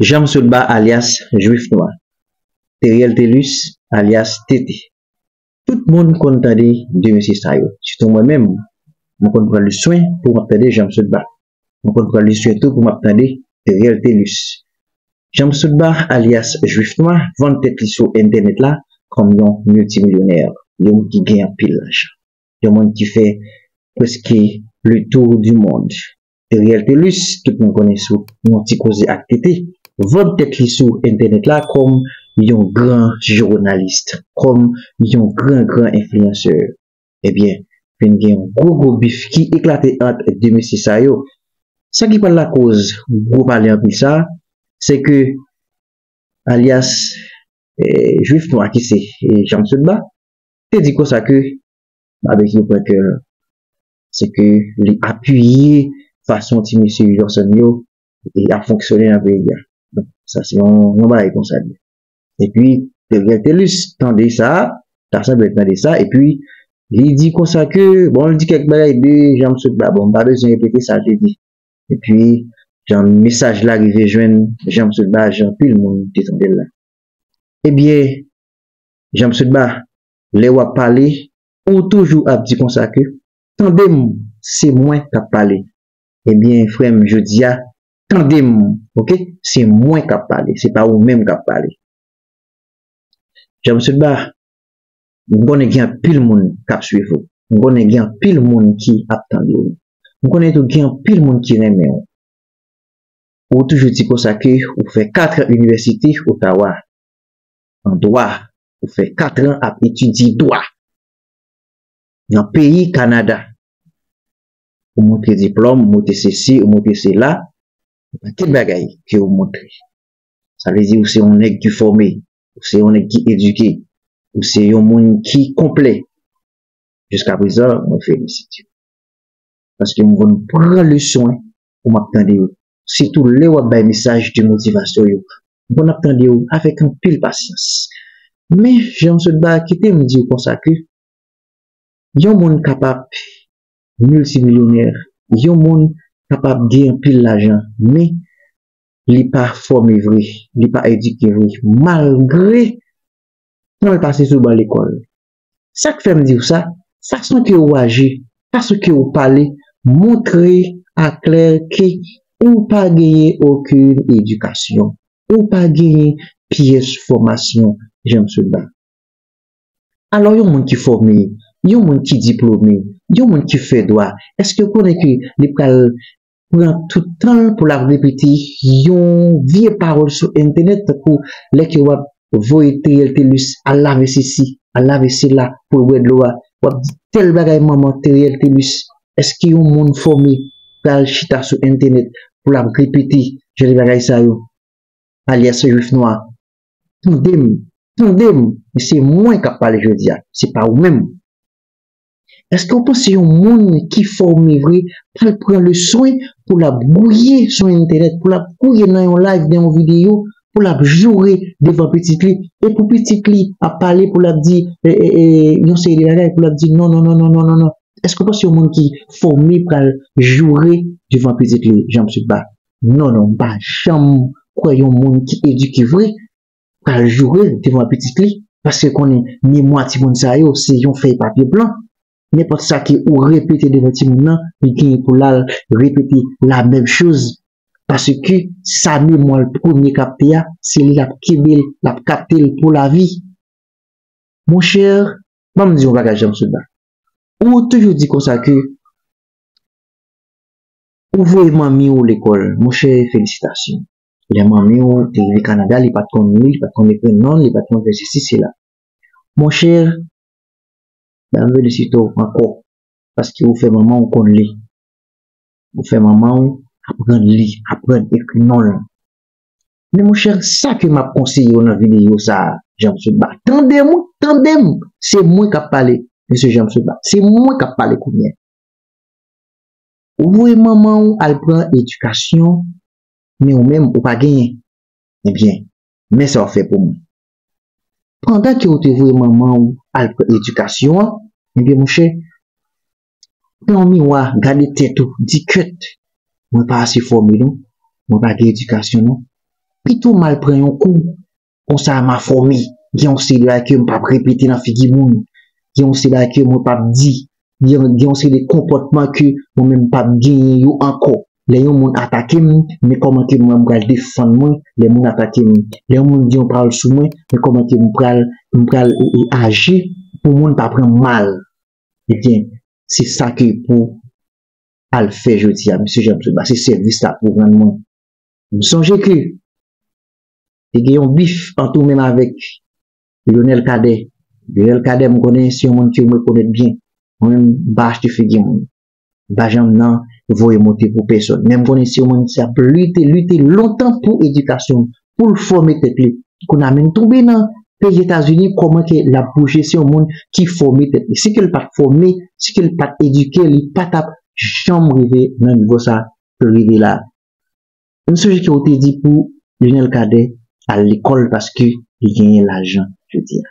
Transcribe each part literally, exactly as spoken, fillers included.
Jean Soutba alyas Jwif Nwa, Theriel Thelus alyas T T. Tout moun konn tande de mesye sa yo. Sitou mwen menm, mwen konn pran le swen pou m ap tande Jean Soutba. Mwen konn pran le swen tou pou m ap tande Theriel Thelus. Jean Soutba alyas Jwif Nwa vann tèt li sou entènèt la kòm yon miltimilyonè, yon moun ki gen anpil lajan, yon moun ki fè prèske le tour du monde. Theriel Thelus, tout moun konnen sou yon ti koze ak T T, vann tèt li sou entènèt la kòm yon gran jounalis, kòm yon gran, gran enfliyansè. Ebyen, fin gen yon gwo, gwo bif ki eklate ant de mesye sa yo. Sa ki pral lakoz gwo pale anpil sa, se ke alyas eh, Jwif Nwa ki se eh, Jean Soutba, te di konsa ke Babekyou pran kè l, se ke li apiye fason ti mesye Johnson yo e ap fonksyone nan peyi a. Donk, sa se yon, yon bagay konsa li ye. Epi, Theriel Thelus tande sa, ta sanble tande sa, epi li di konsa ke, bon, li di kèk bagay de Jean Soutba, bon, m pa bezwen repete sa l te di. Epi, jan mesaj la rive jwenn Jean Soutba, jan anpil moun te tande l la. Ebyen, Jean Soutba, lè w ap pale, ou toujou ap di konsa ke, tande m, se mwen k ap pale. Ebyen, frè m, jodi a, tande m, oke? Se mwen k ap pale, se pa ou menm k ap pale. Jean Soutba, m konnen gen anpil moun k ap swiv ou. M konnen gen anpil moun ki ap tande ou. M konnen tou gen anpil moun ki renmen ou. Ou toujou di konsa ke ou fè kat an inivèsite Ottawa, an dwa, ou fè kat an ap etidye dwa nan peyi Kanada. Ou montre diplòm, ou montre sesi, ou montre sela, yon pakèt bagay ke ou montre. Sa vle di ou se yon nèg ki fòme, ou se yon nèg ki edike, ou se yon moun ki konplè. Jiskaprezan, mwen felisite w. Paske m konn pran le swen pou m ap tande yo. Sitou lè w ap bay mesaj de motivasyon yo. M konn ap tande yo avèk anpil pasyans. Men, Jean Soutba, kite m di w konsa ke yon moun kapab miltimilyonè, yon moun kapab gen anpil lajan, men li pa fòme vre, li pa edike vre, malgre tan l pase sou ban lekòl. Sa k fè m di w sa, fason ke ou aji, fason ke ou pale, montre aklè ke ou pa genyen okenn edikasyon, ou pa genyen pyès fòmasyon, Jean Soutba. Alò, yon moun ki fòme, yon moun ki diplome, yon moun ki fè dwa, èske w konnen ke li pral pran tout tan l pou l ap repete yon vye pawòl sou entènèt, tankou lè ke w ap voye Theriel Thelus al lave sesi, al lave sela pou l bwè dlo a, w ap di tèl bagay manman Theriel Thelus. Èske yon moun fòme pral chita sou entènèt pou l ap repete jan de bagay sa yo? Alyas Jwif Nwa, tande m, tande m, men se mwen k ap pale jodi a, se pa ou menm. Èske w panse yon moun ki fòme vre pral pran le swen pou l ap gouye sou entènèt, pou l ap gouye nan yon live, nan yon videyo, pou l ap joure devan pitit li, e pou pitit li ap pale, pou l ap di e, e, e, yon seri de bagay, pou l ap di non, non, non, non, non, non, non. Èske w panse yon moun ki fòme pral joure devan pitit li, Jean Soutba? Non, non, m pa janm kwè yon moun ki edike vre pral joure devan pitit li, paske konnen memwa timoun sa yo, se yon fèy papye blan. Nenpòt sa ke ou repete devan timoun nan, li genyen pou l al repete la menm choz. Paske sa memwa l premye kapte a, se li l ap kenbe l, l ap kapte l pou lavi. Monchè, ban m di yon bagay, Jean Soutba. Ou toujou di konsa ke ou voye manmi w lekòl. Monchè, felisitasyon. Lè manmi w te rive Kanada, li pa t konn li, li pa t konn ekri non l, li pa t konn fè sesi, sela. Monchè, ban m felisite w ankò, paske ou fè manman w konn li. Ou fè manman w aprann li, aprann ekri non l. Men monchè, sa ke m ap konseye w nan videyo sa a, Jean Soutba, tande m, tande m, se mwen k ap pale, mesye Jean Soutba, se mwen k ap pale kounye a. Ou voye manman w al pran edikasyon, men ou menm, ou pa genyen. Ebyen, men sa w fè pou mwen. Pandan ke ou te voye manman w al pran edikasyon an, ebyen, monchè, pran yon miwa, gade tèt ou, di, kèt, mwen pa ase fòme non, mwen pa gen edikasyon non. pito m al pran yon kou, konsa m a fòme. Gen yon seri de bagay ke m p ap repete nan figi moun. Gen yon seri de bagay ke mwen p ap di. Gen, gen yon seri de konpòtman ke mwen menm m p ap genyen yo ankò. Lè yon moun atake m, men kòman ke mwen m pral defann mwen lè moun atake m. Lè yon moun di yon pawòl sou mwen, men kòman ke m pral, m pral e, e, aji pou moun pa pran m mal. Ebyen, se sa ke pou al fè jodi a, mesye Jean Michel Bas, se sèvis la pou rann mwen. M sonje ke te gen yon bif ant ou menm avèk Lionel Cadet. Lionel Cadet, m konnen se yon moun ke m rekonèt byen. Mwen menm, m pa achte figi moun. M pa janm nan voye monte pou pèsòn. Men m konnen se yon moun ki ap lite, lite lontan pou edikasyon, pou l fòme tèt li. Kounye a, men l tonbe nan peyi Etazini, kòman ke l ap bouje, se yon moun ki fòme tèt li. Si ke l pa t fòme, si ke l pa t edike, li pa t ap janm rive nan nivo sa ke l rive la. M sonje ke w te di pou Lionel Cadet al lekòl paske li genyen lajan jodi a.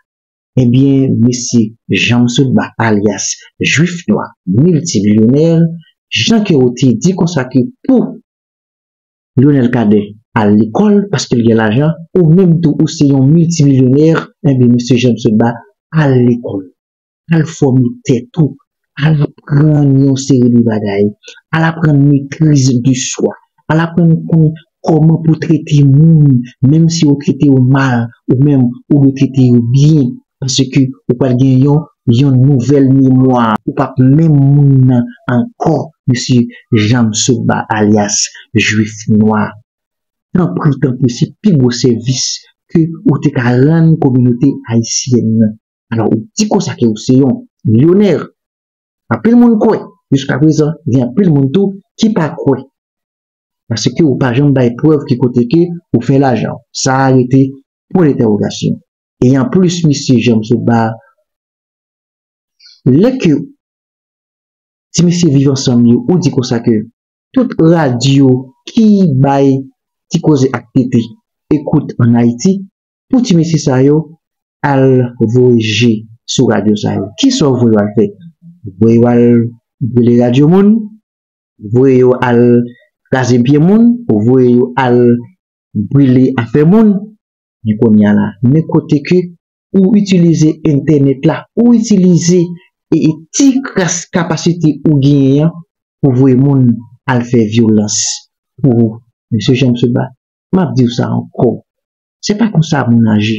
Ebyen, mesye Jean Michel Bas, alyas Jwif Nwa, miltimilyonè, jan ke w te di konsa ke pou Lionel Cadet al lekòl paske l gen lajan, ou menm tou ou se yon miltimilyonè, ebyen, mesye Jean Michel Bas, al lekòl. Al fòme tèt ou, al aprann yon seri de bagay, al aprann metriz de swa, al aprann konn kòman pou trete moun, menm si yo trete w mal, ou menm ou dwe trete yo byen, paske ou pral gen yon, yon nouvèl memwa, ou p ap menm moun nan ankò, mesye Jean Michel Bas alyas Jwif Nwa. Tanpri, tanpri, se pi gwo sèvis ke ou te ka rann kominote ayisyèn nan. Alò, ou di konsa ke ou se yon milyonè. Anpil moun kwè. Jiska prezan, gen anpil moun tou ki pa kwè. Paske ou pa janm bay prèv ki kote ke ou fè lajan. Sa a rete pwen dentèwogasyon. E anplis, mesye Jean Michel Bas, lè ke ti mesye Viv Ansanm yo, ou di konsa ke tout radyo ki bay Ti Koze ak Tete ekout ann Ayiti, pou ti mesye sa yo al voye je sou radyo sa yo. Kisa w voye yo al fè? Voye yo al brile radyo moun, voye yo al kraze pye moun, voye yo al brile afè moun. Men kounye a la, men kote ke ou itilize entènèt la, ou itilize e, e ti kras kapasite ou genyen an pou voye moun al fè vyolans pou ou. Mesye Jean Michel Bas, m ap di w sa ankò. Se pa konsa moun aji.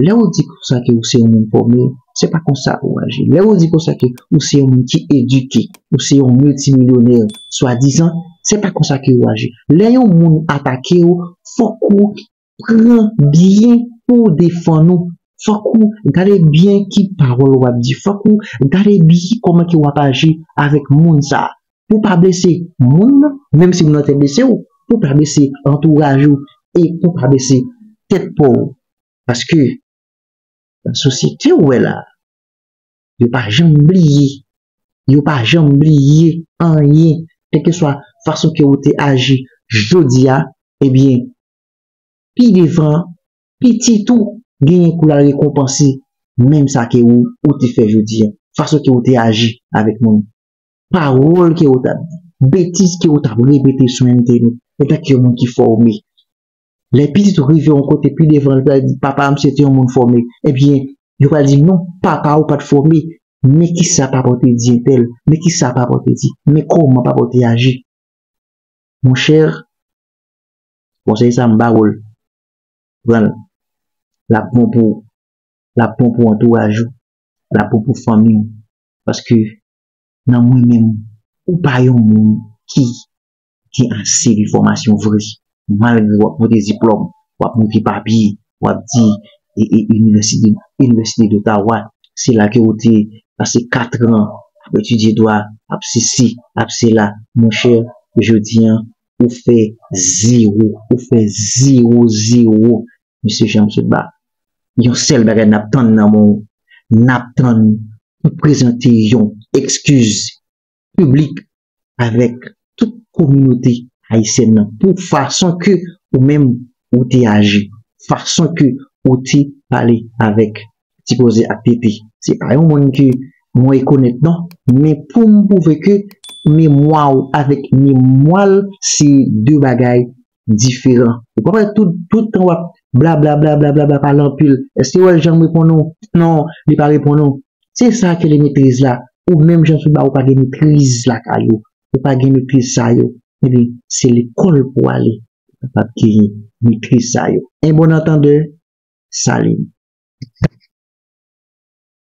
Lè ou di konsa ke ou se yon moun fòme, se pa konsa ou aji. Lè ou di konsa ke ou se yon moun ki edike, ou se yon miltimilyonè, swadizan, se pa konsa ke ou aji. Lè yon moun atake w, fòk ou pran byen pou w defann ou. Fòk ou gade byen ki pawòl w ap di. Fòk ou gade byen kòman ke w ap aji avèk moun sa a. Pou w pa blese moun nan, menm si moun nan te blese w, pou w pa blese antouraj ou e pou w pa blese tèt pa w. Paske nan sosyete w wè la, yo pa janm bliye. Yo pa janm bliye anyen. Kèlkeswa fason ke ou te aji jodi a, ebyen, pi devan, pitit ou genyen pou l al rekonpanse menm sa ke ou, ou te fè jodi a. Fason ke ou te aji avèk moun. Pawòl ke ou t ap di, betiz ke ou t ap repete sou entènèt, antanke yon moun ki fòme. Lè pitit ou rive yon kote pi devan, li pral di, "Papa m se te yon moun fòme." Ebyen, yo pral di, "Non, papa ou pa t fòme. Men kisa papa w te di entèl. Men kisa papa w te di. Men kòman papa w te aji." Monchè, konsèy sa m ba w l. Pran l. L ap bon pou, l ap bon pou antouraj ou. L ap bon pou fanmi w. Paske nan mwen menm, ou pa yon moun ki gen ase enfòmasyon vre. Malgre w ap montre diplòm, w ap montre papye, w ap di e, e, inivèsite, inivèsite d'Ottawa, se la ke ou te pase katran ap etidye dwa, ap sesi, ap sela. Monchè, jodi a, ou fè zewo, ou fè zewo, zewo, mesye Jean Michel Bas. Yon sèl bagay n ap tann nan men w, n ap tann pou prezante yon ekskiz piblik avèk tout kominote ayisyèn nan pou fason ke ou menm ou te aji, fason ke ou te pale avèk Ti Koze ak Tete. Se pa yon moun ke mwen rekonèt non, men pou m pwouve ke memwa w avèk memwa l se de bagay diferan. Ou konprann? Tout, tout tan w ap bla bla bla bla bla bla, pale anpil. Èske w wè l janm reponn ou? Non, li pa reponn ou. Se sa ki rele metriz la. Ou menm jan sou ba ou pa gen metriz lakay ou. Ou pa gen metriz sa yo. Ebyen, se lekòl pou w ale. Ou kapab genyen metriz sa yo. En bon antandè, salim.